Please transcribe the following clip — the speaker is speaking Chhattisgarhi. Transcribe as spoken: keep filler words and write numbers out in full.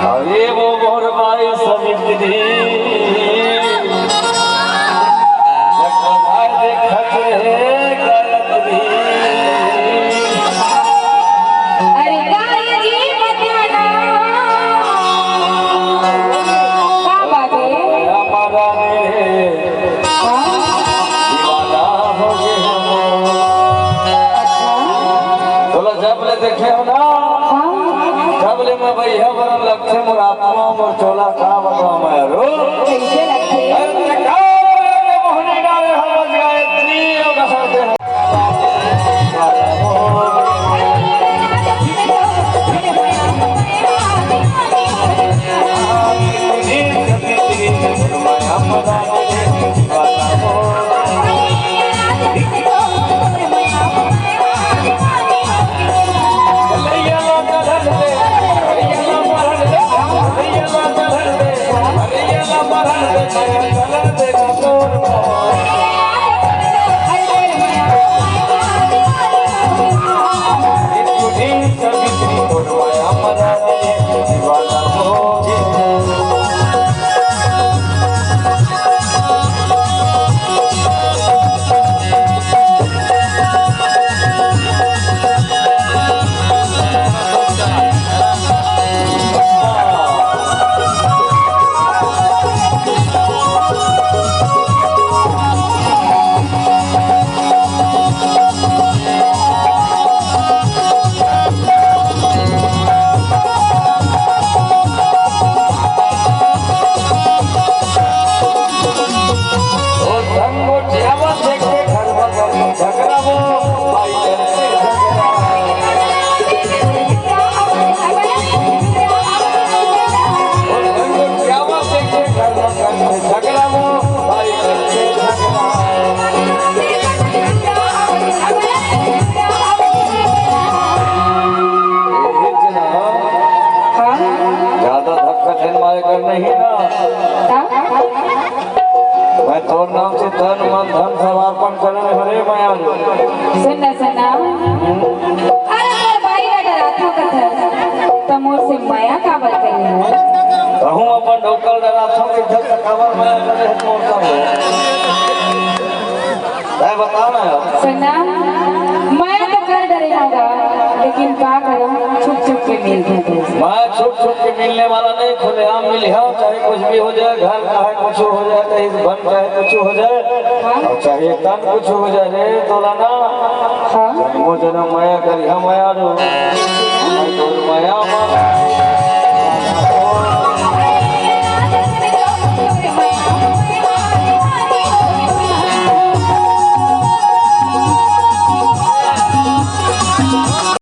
अरे वो मोर बाई सवित्री, जगमगाए देखत रहे गायत्री। अरे गाय जी बजाना। का बात है? हमारा रे हाँ? दीवाना हो गए हम। अच्छा। तोला जब ले देखे हो ना, हाँ। तब ले मैं भैया बरन लगथे मोर आत्मा, मोर चोला का बताओ मैं रो। कैसे लगथे? अरे का बोले मोहनी डाले हम बज गए, इतनी और हंसते हैं। हाँ? ज्यादा धक्का झन मारे कर नहीं ना। हाँ? मैं तोर नाम से तन मन धन सब अर्पण करने हरे मैं आज। सुन ना, सुन ना। अरे तोर भाई का डराथो कथस, त मोर से मया काबर करे हो? कहूँ अपन डोकल डराथो कि जब तक काबर मया करे है तोर सब। तै बता ना यार। सुन ना, मैं तो कर डरे हूँ गा, लेकिन का करूँ, छुप छुप के मिलथे तोर से। मैं छुप छुप के मिलने वाला नहीं, खुलेआम मिलिहा, चाहे कुछ भी हो जाए, घर का है कुछ हो जाए, कहीं बन चाहे कुछ हो जाए, हाँ? और चाहे तन कुछ हो जाए रे तोला ना। हाँ? जन्मों जन्म मया करिहा मया रो, मैं तोर मया मा